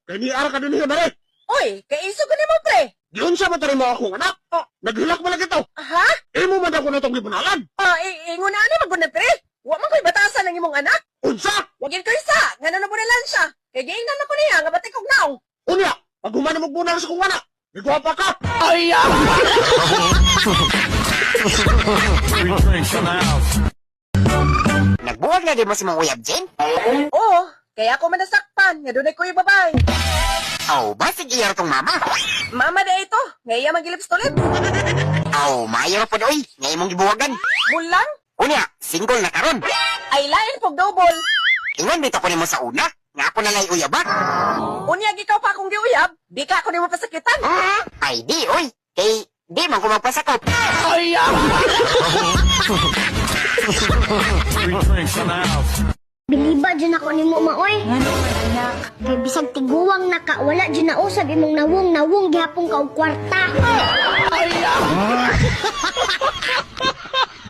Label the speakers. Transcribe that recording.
Speaker 1: Kay niara ka dinhi dere.
Speaker 2: Oy, kay iso ko nimo, pre.
Speaker 1: Giunsa man tani mo akong anak?
Speaker 2: Oh.
Speaker 1: Naghilak man lagi to.
Speaker 2: Ha?
Speaker 1: Imo man daw ko na tong gibunalan.
Speaker 2: Ah, ingon na ani maguna, pre. Wa man ko'y batasan ang imong anak.
Speaker 1: Unsa?
Speaker 2: Wagin ko isa, nga nabunalan siya. Kay giingnan ako niya nga batik og naong.
Speaker 1: Unya, pag human mo bunal sa kong anak, gigwapa ka.
Speaker 3: Free drinks in the house.
Speaker 4: Nagbuwag na din mo si mong uyab, Jen?
Speaker 2: Oo, kaya ako manasakpan nga dunay ko'y babay.
Speaker 4: Aw, basig iyar tong mama.
Speaker 2: Mama da ito, nga iya magilips-tulip.
Speaker 4: Aw, maayo ra pod oy, nga imong gibuwagan.
Speaker 2: Mulang,
Speaker 4: Unya, single na karon.
Speaker 2: Ay lain pog double.
Speaker 4: Ingon bitaw ko nimo sa una, nga ako na lay uyaba.
Speaker 2: Unya ikaw pa akong giuyab, di ka ako nimo pasakitan.
Speaker 4: Ay di oy, kay di man ko magpasakop.
Speaker 3: Free drinks in the house.
Speaker 5: Biliba dyan ako ni mo maoy. Kay bisag tiguwang naka, wala dyan na usab imong nawong nawong gihapon ka og kwarta.